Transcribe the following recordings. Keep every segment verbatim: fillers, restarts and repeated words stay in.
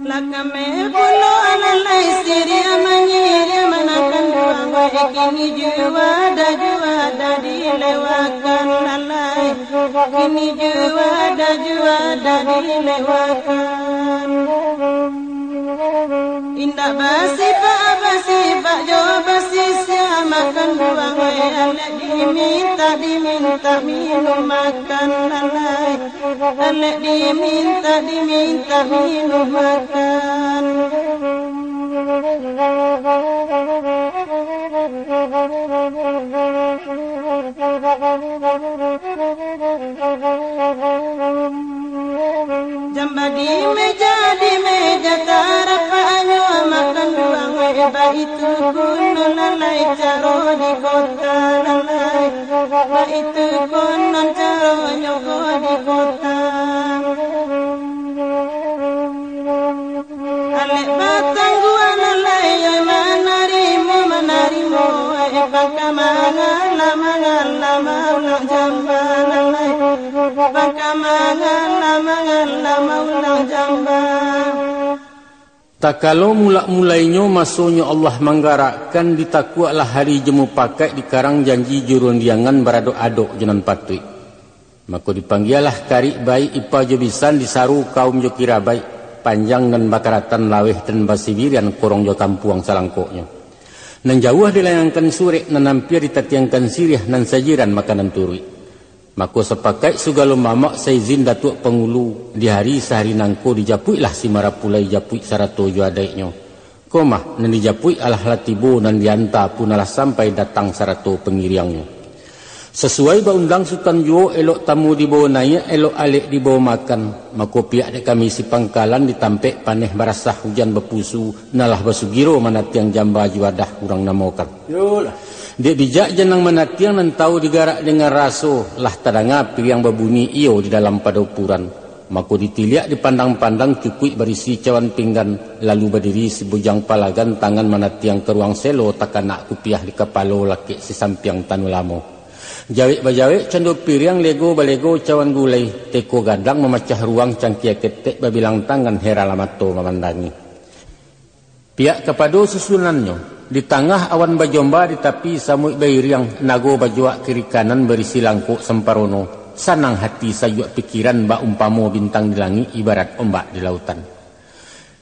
Lah kami pulo lalai siriah mangiriah manakan duang, wai kini juada-juada dilewakan lalai, kini juada-juada dilewakan. Indak basifak-basifak jo basisiah makan duang, wai alek dimintak-dimintak minum makan lalai. Alek dimintak-dimintak minum makan. Jamba di meja, di meja tarapaknyo makan duang, wai baitu konon lalai caro di kota lalai. Baitu konon caronyo ko di kota. Alek batangguang lalai, manarimo, manarimo, eh, pangka mangala, mangala, maulang jamba lalai. Pangka mangala, mangala, maulang jamba. Takalo mulak-mulainyo masonyo Allah manggarakkan, ditakuaklah hari jo mupakaik, dikarang janji jo rundiangan, baradok-adok jo nan patuik. Mako dipanggialah karik baik, ipa jo bisan, disaru kaum jo kirabaik, panjang nan bakaratan, laweh nan basibirian, korong jo kampuang salangkoknyo. Nan jauah dilayangkan surek, nan ampia ditatiangkan siriah, nan sajiran makanan turuik. Mako sapakaik sagalo mamak saizin Datuak Pangulu, di hari sahari nangko dijapuiklah si marapulai japuik sarato jo adaiknyo. Ko mah, nan dijapuik alah lah tibo, nan dianta pun alah sampai, datang sarato pangiriangnyo. Sasuai baundang Sutan juo, elok tamu dibawo naiak, elok alek dibawo makan. Mako pihak dek kami si pangkalan, di tampek paneh barasah, ujan bapusu, nan lah basugiro manatiang jamba juadah urang namokan. Yolah. Dek bijak janang manatiang, nan tahu digarak dengan raso, lah tadanga piriang babunyi iyo di dalam padopuran. Mako ditiliak dipandang-pandang, cukuik barisi cawan pinggan, lalu badiri si bujang palagan, tangan manatiang ka ruang selo, takanak kupiah di kapalo, lakek si sampiang tanu lamo. Jawek bajawek cando piriang, lego balego cawan gulai, teko gadang mamacah ruang, cangkia ketek babilang tangan, heran lah mato mamandangi. Piak kapado susunannyo, di tangah awan bajomba, di tapi samuik bairiang, nago bajuak kiri kanan, barisi langkok samparono, sanang hati sayuak pikiran, bak umpamo bintang di langik, ibarat ombak di lautan.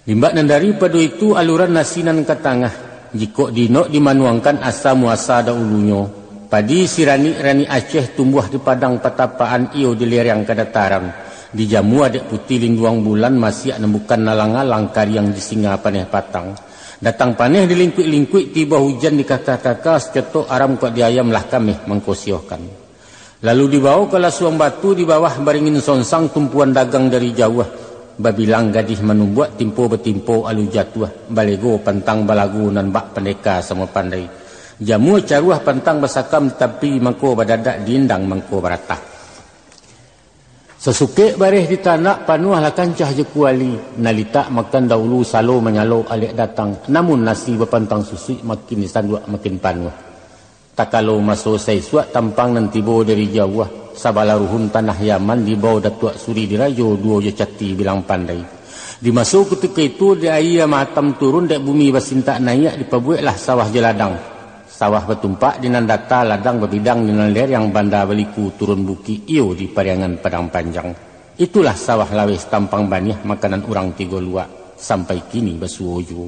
Limbak nan daripado itu, aluran nasi nan ka tangah, jikok diinok dimanuangkan asa muasa daulunyo, padi siranik-ranik Aceh tumbuah di padang patapaan, iyo di lereng kadataran, dijamua dek putih linduang bulan, masiak nan bukan alang-alang, kariang di singa paneh patang. Datang paneh dilingkuik-lingkuik, tibo hujan dikaka-kaka, sacotok aram kok di ayam, lah kameh mangkosiohkan. Lalu dibawo ka lasuang batu, di bawah baringin sonsang, tumpuan dagang dari jauah, babilang gadih manumbuak, timpo batimpo alu jatuah, balego pantang balagu, nan bak pandeka samo pandai. Jamua caruah pantang basakam, tapi mangko badadak, diindang mangko baratah. Sasukek bareh di tanak, panuahlah kancah jo kuali, nalitak makan daulu, salo manyalo alek datang, namun nasi bapantang susuik, makin disanduak makin panuah. Takalo maso saisuak, tampang nan tibo dari jauah, sabalah ruhun tanah Yaman, dibawo Datuak Suri Dirajo, duo jo cati bilang pandai. Di maso kutiko itu, di aia matam turun, dek bumi basintak naiak, dipabueklah sawah jo ladang. Sawah batumpak di nan data, ladang babidang di nan lereng, banda baliku turun bukik, iyo di Pariangan Padang Panjang. Itulah sawah laweh tampang baniah, makanan urang tigo luak, sampai kini basuo juo.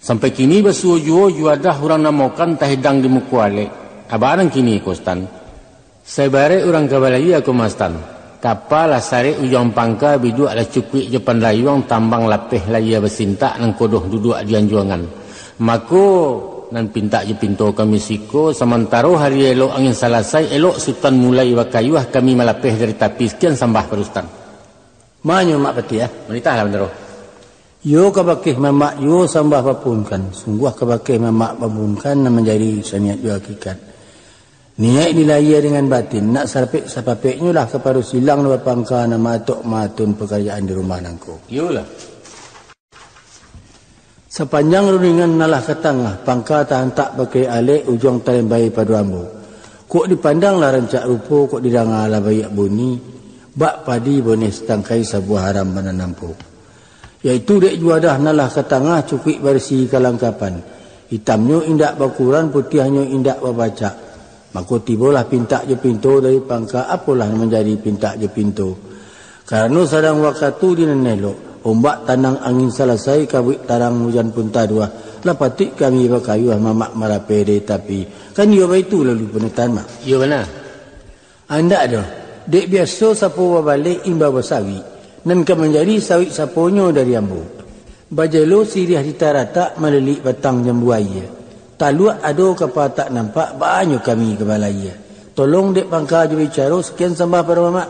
Sampai kini basuo juo, juadah urang namokan, tahidang di muko alek. Abaa nan kini ko, Sutan? Sabarek urang ka balayia ko mah, Sutan. Kapa lah sarek ujuang pangka, biduak lah cukuik jo pandayuang, tambang lapeh layia basintak, nangkodoh duduak di anjuangan. Mako, nan pintak jo pinto kami siko, samantaro hari elok angin salasai, elok Sutan mulai bakayuah, kami malapeh dari tapi. Sakian sambah pado Sutan. Manyo Mak Patiah? Manitahlah, Bandaro. Iyo kabakeh mamak juo sambah bapuhunkan, sungguah kabakeh mamak bapuhunkan, nan manjadi saniat jo hakikat. Niaik di lahia dengan batin, nak sarapek-sapapeknyo lah kapado silang nan bapangka, nan maatok-maatun pakarajaan di rumah nangko. Iyolah. Sapanjang rundingan nan lah ka tangah, pangka tahantak pakai alek, ujuang talembai pado ambo. Kok dipandang lah rancak rupo, kok didanga lah baiak bunyi, bak padi boneh satangkai, sabuah haram bana nampo. Yaitu dek juadah nan lah ka tangah, cukuik barisi kalangkapan. Itamnyo indak bakuran, putiahnyo indak babacak. Mako tibolah pintak jo pinto dari pangka, apolah nan manjadi pintak jo pinto. Karano sadang wakatu di nan elok, ombak tanang angin salasai, kabuik tarang ujan pun taduah, lah patuik kami bakayuah mamak marapeh dari tapi. Kan iyo baitu lalu panitahan, Mak? Iyo bana. Andak doh, dek biaso sapo babaleh imbau basawik, nan ka manjadi sawik saponyo dari ambo. Bajelo siriah di taratak, malilik batang jambu aia. Taluak ado kapa tak nampak, baanyo kami ka balaia. Tolong dek pangka jo bicaro, sakian sambah pado mamak.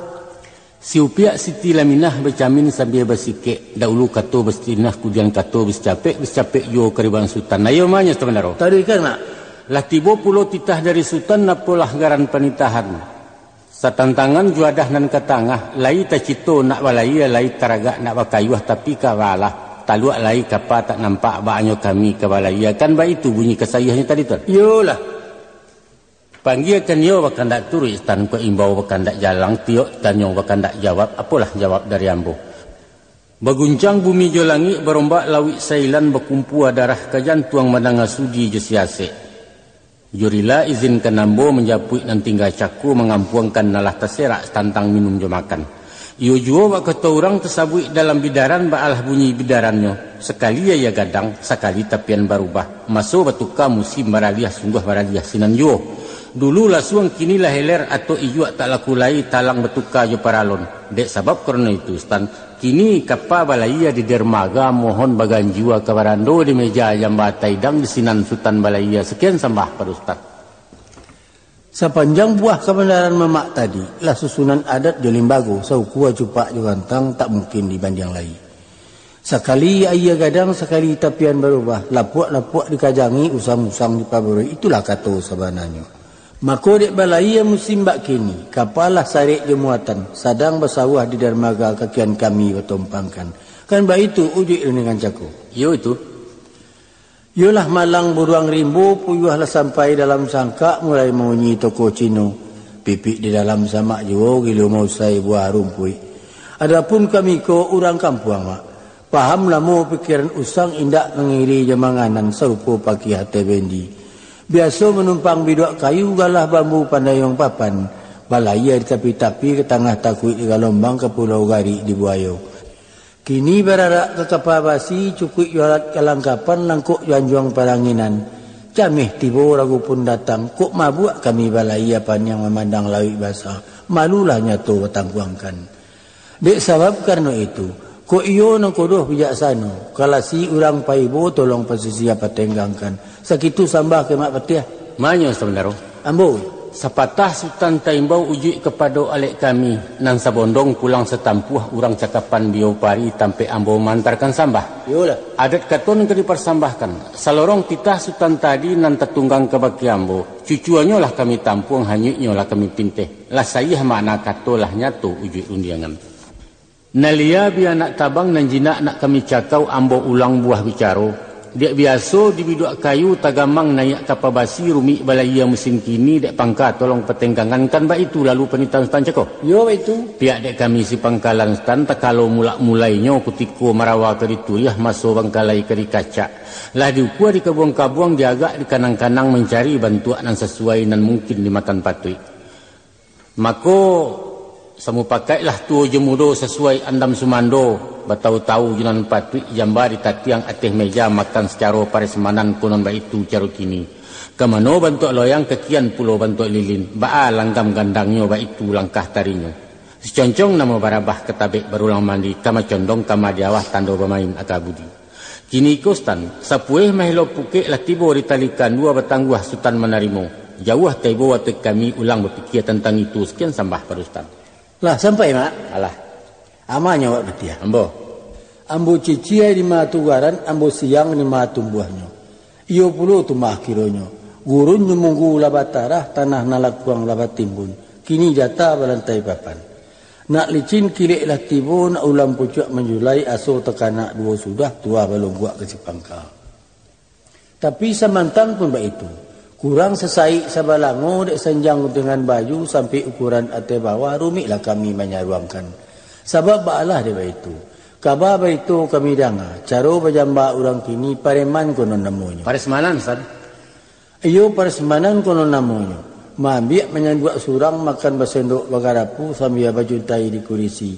Si Upiak Siti Laminah bacamin sambia basikek, daulu kato basintinah, kudian kato basicapek, basicapek juo kariban Sutan. Ayo, manyo, Sutan Bandaro. Taruihkan, Mak. Lah tibo pulo titah dari Sutan, apolah garan panitahan. Satantangan juadah nan ka tangah, lai tacito nak balaia, lai taragak nak bakayuah, tapi ka balah, taluak lai kapa tak nampak, baanyo kami ka balaia. Kan baitu bunyi kasaiahnyo tadi, Tuan? Iyolah. Panggiakan iyo bakandak turuik, Sutan, kok imbau bakandak jalang, tiok tanyo bakandak jawab, apolah jawab dari ambo. Baguncang bumi jo langik, barombak lauik sailan, bakumpua darah ka jantuang, mandanga sudi jo siasek. Jo rila izinkan ambo manjapuik nan tingga cako, mangampuangkan nan lah taserak satantang minum jo makan. Iyo juo bak kato urang tasabuik dalam bidaran, baalah bunyi bidarannyo, sakali aia gadang, sakali tapian barubah. Maso batuka, musim baraliah, sungguah baraliah sinan juo. Dulu lasuang, kini lah heler, atok ijuak tak laku lai, talang batuka jo paralon. Dek sabab karano itu, Sutan, kini kapa balaia di dermaga, mohon baganjua ka barando, di meja jamba taidang, di sinan Sutan balaia. Sakian sambah pado Sutan. Sapanjang buah kabandaran mamak tadi, lah susunan adat jo limbago, saukua cupak jo gantang, tak mungkin dibandiang lai. Sakali aia gadang, sakali tapian barubah, lapuak-lapuak dikajangi, usang-usang dipabarui, itulah kato sabananyo. Mako dek balaia musim bak kini, kapa lah sarek jo muatan, sadang basawah di darmaga, kakian kami batompangkan. Kan baitu ujuik rundingan cako. Iyo itu. Iyolah malang buruang rimbo, puyuah lah sampai dalam sangkak, mulai maunyi toko Cino. Pipik di dalam samak juo, gilo mausai buah rumpuik. Adapun kami ko urang kampuang, Mak. Paham lamo pikiran usang, indak mangiri jo manganan, sarupo pakiah ateh bendi. Biaso manumpang biduak kayu, galah bambu pandayuang papan, balaia di tapi-tapi, ka tangah takuik di galombang, ka pulau garik di buayo. Kini bararak ka kapa basi, cukuik jo alat kalangkapan, langkok jo anjuang paranginan. Cameh tibo ragu pun datang, kok mabuak kami balaia, paniang mamandang lauik basa, malulah nyato batangkuangkan. Dek sabab karano itu, kok iyo nan kodoh bijaksano, kalasi urang paibo, tolong pasisia patenggangkan. Sakitu sambah ka Mak Patiah. Manyo, Sutan Bandaro? Ambo. Sapatah Sutan taimbau, ujuik kapado alek kami, nan sabondong pulang satampuah, urang cakapan Bio Pari, tampek ambo maantarkan sambah. Iyolah. Adat kato nan ka diparsambahkan, salorong titah Sutan tadi nan tatunggang kabake ambo, cucuanyo lah kami tampuang, hanyuiknyo lah kami pinteh, lah saiah makna kato, lah nyato ujuik rundiangan. Nan lia bia nak tabang, nan jinak nak kami cakau, ambo ulang buah bicaro. Dek biaso di biduak kayu, tagamang naiak kapa basi, rumik balaia musim kini, dek pangka tolong patenggangan, kan baitu lalu panitahan Sutan cako? Iyo, baitu. Piak dek kami si pangkalan Sutan, takalo mulak-mulainyo, kutiko marawa ka dituriah, maso bangkalai ka dikacak. Lah diukua dikabuang-kabuang, diagak dikanang-kanang, mancari bantuak nan sasuai, nan mungkin dimakan patuik. Mako, samupakaiklah tuo jo mudo, sasuai andam sumando, batau-tau jo nan patuik, jamba ditatiang ateh meja, makan sacaro parasmanan, konon baitu caro kini. Ka mano bantuak loyang, kakian pulo bantuak lilin, baa langgam gandangnyo, baitu langkah tarinyo. Siconcong namo barabah, katabek barulang mandi, ka macondong ka madiawah, tando bamain aka budi. Kiniko Sutan, sapueh mahelo pukek, lah tibo di tali kandua, batangguah Sutan manarimo. Jauah taibo ateh kami, ulang bapikia tantang itu, sakian sambah pado Sutan. Lah sampai, Mak? Alah. Amanyo awak Patiah. Ambo. Ambo cicia di ma tugaran, ambo siang di ma tumbuahnyo. Iyo pulo tu mah kironyo. Gurun Nyumunggu lah batarah, tanah nan lakuang lah batimbun. Kini jata balantai papan. Nak licin kilek lah tibo, nak ulam pucuak manjulai, aso takanak duo sudah, tuah balungguak ka sipangka. Tapi samantang pun baitu, kurang sasaik sabalango dek sanjang guntingan baju sampai ukuran ateh bawah, rumiklah kami manyaruangkan. Sabab baalah dek baitu, kaba barito kami danga, caro bajamba urang kini pareman konon namonyo. Paresmanan, San? Iyo, paresmanan konon namonyo. Maambiak manyanduak surang, makan basendok bagarapu sambia bajuntai di kurisi.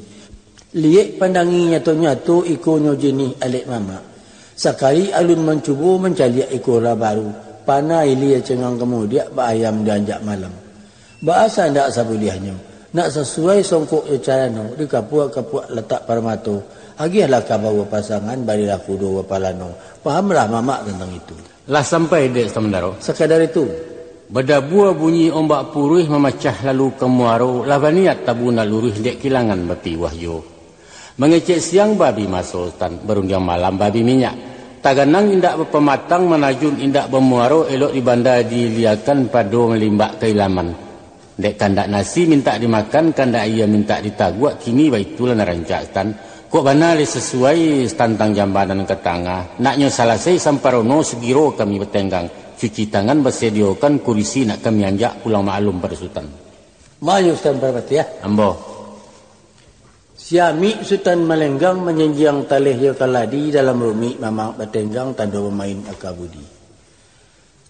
Liek pandangi nyato-nyato ikonyo jinih alek mamak. Sakali alun mancubo mancaliak iko lah baru, panah ilia cengang kamudiak baayam dianjak malam. Baa sandak sabuliahnyo, nak sasuai songkok jo carano, dikapuak-kapuak latak parmato, agiahlah ka baua pasangan, barilah kudo bapalano. Pahamlah mamak tantang itu. Lah sampai dek Sutan Mandaro? Sakadar itu. Badabua bunyi ombak puruih mamacah lalu ka muaro, lah baniat tabu nak luruih dek kilangan bapiwah juo. Mangecek siang babi maso Sutan, barundiang malam babi minyak. Taganang indak bapamatang, manajun indak bamuaro, elok di banda diiliakan, pado malimbak ka ilaman. Dek kandak nasi mintak dimakan, kandak aia mintak ditaguak, kini baitulah nan rancak Sutan. Kok bana lai sasuai Sutan tantang jamba nan ka tangah. Naknyo salasai samparono, sagiro kami batenggang. Cuci tangan basadiokan, kurisi nak kami anjak pulang maklum pado Sutan. Manyo Sutan Parpatiah? Ambo. Siamik Sutan malenggang, manjanjiang taleh jo kaladi, dalam rumik mamak batenggang, tando bamain aka budi.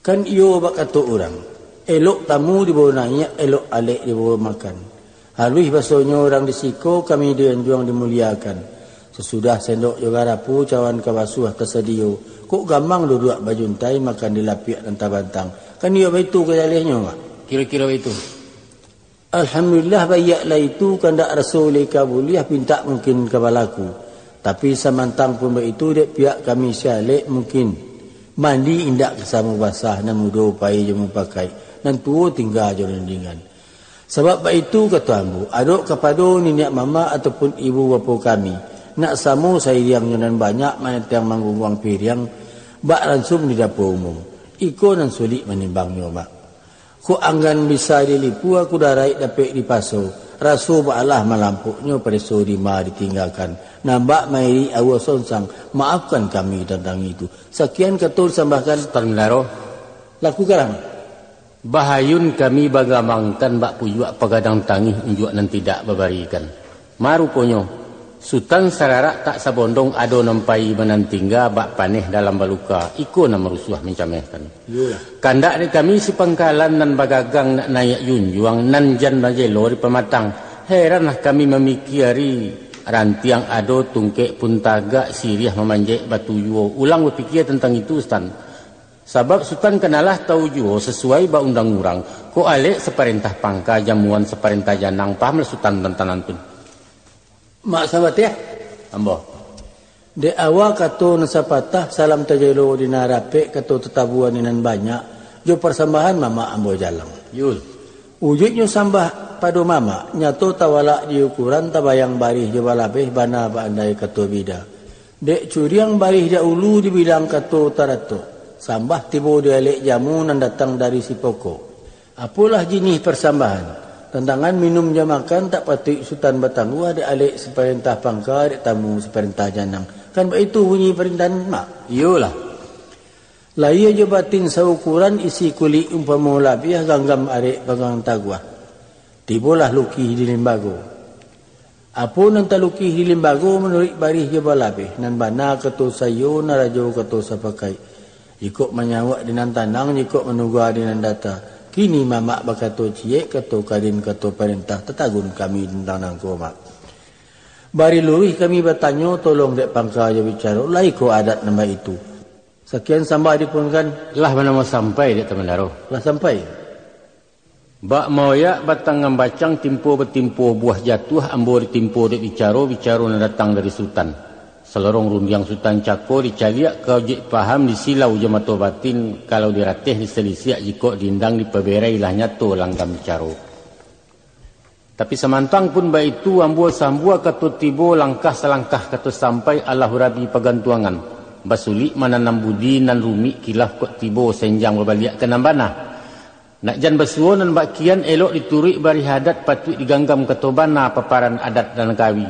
Kan iyo bak kato urang, elok tamu dibawo naiak, elok alek dibawo makan. Haluih basonyo urang di siko, kami di anjuang dimuliakan. Sasudah sendok jo garapu, cawan ka basuah tasadio. Kok gamang duduak bajuntai, makan di lapiak nan tabantang. Kan iyo baitu ka jalehnyo, Mak? Kiro-kiro baitu. Alhamdulillah, baiak lah itu, kandak raso lai ka buliah, pintak mungkin ka balaku. Tapi samantang pun baitu, dek pihak kami si alek mungkin mandi indak ka samo basah, nan mudo pai jo mupakaik, nan tuo tingga jo rundingan. Sabab baitu kato ambo, adok kapado niniak mamak ataupun ibu bapo kami, nak samo sairiang jo nan banyak manantiang manggungguang piriang, bak ransum di dapua umum. Iko nan sulik manimbangnyo, Mak. Kok anggan bisa dilipua, kudaraik dapek dipaso, raso baalah malampoknyo, pareso dima ditinggakan, nan bak mairik aua songsang, maafkan kami tantang itu. Sakian kato disambahkan. Sutan Mandaro. Lakukanlah. Bahayun kami bagamangkan bak puyuak, pagadang tangih unjuak nan tidak babarikan. Maruponyo, Sutan sararak tak sabondong, ado nan pai nan tingga, bak paneh dalam baluka, iko nan marusuah mancamehkan. Iyolah. Kandak dek kami si pangkalan, nan bagagang nak naiak junjuang, nan jan bajelo di pamatang. Heranlah kami mamikiari, rantiang ado, tungkek pun tagak, siriah mamanjek batu juo. Ulang bapikia tantang itu, Sutan. Sabab Sutan kanalah tau juo, sasuai bak undang urang, kok alek saparentah pangka, jamuan saparentah janang, pahamlah Sutan tantang nan tu. Mak Sabatiah. Ambo. Dek awa kato nan sapatah, salam tajelo di nan rapek, kato tatabua di nan banyak, jo parsambahan mamak ambo jalang. Yul. Ujuiknyo sambah pado mamak, nyato tawalak di ukuran, tabayang barih jo balabeh, bana baandai kato bida. Dek curiang barih dahulu dibilang kato taratok, sambah tibo di alek jamu nan datang dari si pokok. Apolah jinih parsambahan, tantangan minum jo makan, tak patuik Sutan batangguah, dek alek saparentah pangka, dek tamu saparentah janang. Kan baitu bunyi parintahan, Mak? Iyolah. Lahia jo batin saukuran, isi kulik umpamo labiah, ganggam arek pagang taguah. Tibolah lukih di limbago. Apo nan talukih di limbago manuruik barih jo balabeh, nan bana kato saiyo, nan rajo kato sapakaik. Jikok manyawak di nan tanang, jikok manuga di nan data. Kini mamak bakato ciek, kato kadin, kato parentah, tatagun kami tantang nangko, Mak. Bari luruih kami batanyo, tolong dek pangka jo bicaro, lai ko adat nan baitu. Sakian sambah dipunkan. Lah banamo sampai dek Tamandaro? Lah sampai. Bak maoyak batang ngambacang, timpo batimpo buah jatuah, ambo ditimpo dek bicaro, bicaro nan datang dari Sutan. Salorong rundiang Sutan cako, dicaliak ka ojek paham, disilau jo mato batin, kalau dirateh disalisiak, jikok diindang dipaberai, lah nyato langgam bicaro. Tapi samantang pun baitu, ambo sambua kato tibo, langkah salangkah kato sampai, alah urabi pagantuangan, basulik mananam budi, nan rumik kilaf kok tibo, senjang babaliak ka nan bana. Nak jan basuo nan bak kian, elok dituruik barih adat, patuik diganggam kato bana paparan adat nan kawi.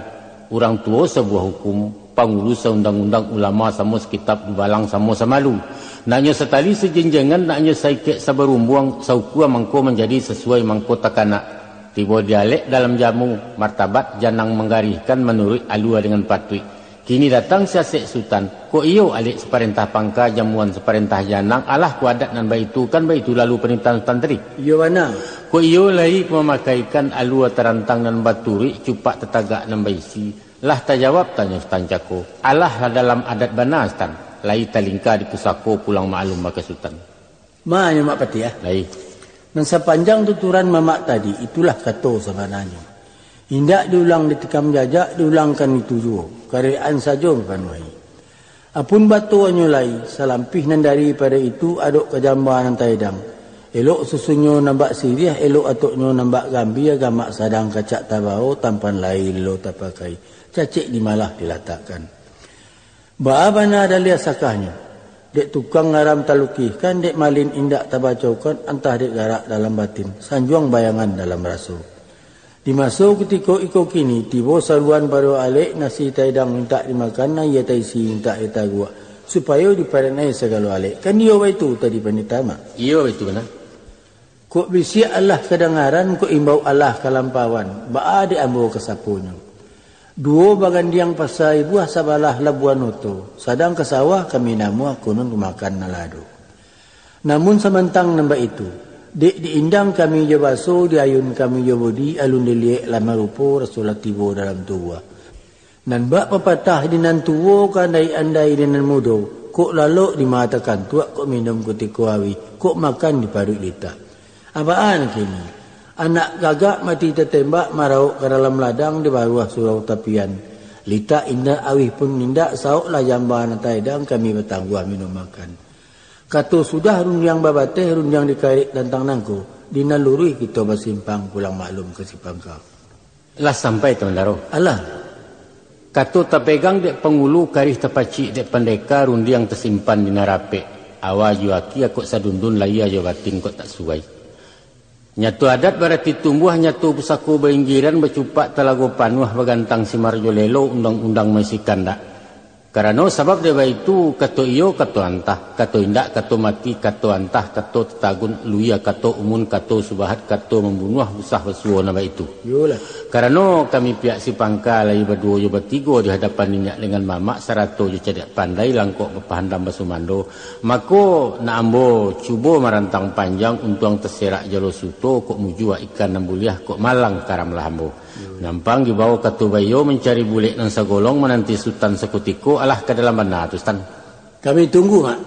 Urang tuo sabuah hukum, pangulu saundang-undang, ulama samo sakitab, dubalang samo samalu. Naknyo satali sajenjengan, naknyo saikek sabarumbuang, saukua mangko manjadi, sasuai mangko takanak. Tibo di alek dalam jamu, martabat janang manggarihkan manuruik alua dengan patuik. Kini datang si Asek Sutan, kok iyo alek saparentah pangka, jamuan saparentah janang, alah ko adat nan baitu, kan baitu lalu parintah Sutan tadi. Iyo bana. Kok iyo lai ko mamakaikan alua tarantang nan baturuik, cupak tatagak nan baisi. Lah tajawab tanyo Sutan cako. Alah lah dalam adat bana, Sutan. Lai talingka di pusako, pulang maklum baka Sutan. Ma nyo Mak Patiah. Lai. Nan sapanjang tuturan Mamak tadi, itulah kato sabananyo. Indak diulang ditikam jajak, diulangkan itu juo, karajaan sajo mapanuahi. Apun batonyo lai, salampih nan daripado itu, adok ka jamba nan taedang. Elok susunnyo nan bak siriah, elok atoknyo nan bak gambia, gamak sadang kacak tabao, tampan lai lo tapakai, cacek di malah dilatakkan. Baa bana daliah sakahnyo, dek tukang ngaram talukihkan, dek malin indak tabacokan, antah dek garak dalam batin, sanjuang bayangan dalam raso. Di maso kutiko iko kini, tibo saruan pado alek, nasi taedang mintak dimakan, aia taisi mintak ditaguak, supayo diparenai sagalo alek. Kan iyo baitu tadi pandita Mak? Iyo, baitu bana. Kok bisiak alah kadangaran, kok imbau alah kalampauan, baa dek ambo kasaponyo? Duo bagandiang pasa ibuah, sabalah labuan oto, sadang ka sawah kami namuah, konon ka makan nan lah ado. Namun samantang nan baitu, dek diindang kami jo baso, diayun kami jo budi, alun diliek lah marupo, raso lah tibo dalam tubuah. Nan bak papatah, di nan tuo ka andai-andai di nan mudo, kok lalok di mata kantuak, kok minum kutiko auih, kok makan di paruik litak. Abaan kini, anak gagak mati tatembak, marauk ka dalam ladang, di baruah surau tapian. Litak indak, auih pun indak, saoklah jamba nan taedang, kami batangguah minum makan. Kato sudah rundiang babateh, rundiang dikarek tantang nangko, di nan luruih kito basimpang, pulang maklum ka si pangka. Lah sampai, Tuan Daro? Alah. Kato tapegang dek pangulu, karih tapacik dek pandeka, rundiang tasimpan di nan rapek. Awa jo aki kok sadundun, lahia jo batin kok tak suai. Nyato adat barati tumbuah, nyato pusako bainggiran, bacupak talago panuah, bagantang simar jo lelo, undang-undang maisi kandak. Karano sabab dek baitu, kato iyo, kato antah, kato indak, kato mati, kato antah, kato tatagun, luia, kato umun, kato subahat, kato mambunuah, usah basuo nan baitu. Iyolah. Karano kami pihak si pangka lai baduo jo batigo di hadapan niniak dengan mamak, sarato jo cadiak pandai, langkok bapahandam basumando, mako, nak ambo cubo marantang panjang, untuang taserak jalo suto, kok mujua ikan nan buliah, kok malang karamlah ambo. Nampang dibao kato baiyo, mancari bulek nan sagolong, mananti Sutan sakutiko, alah ka dalam bana tu, Sutan. Kami tunggu, Mak.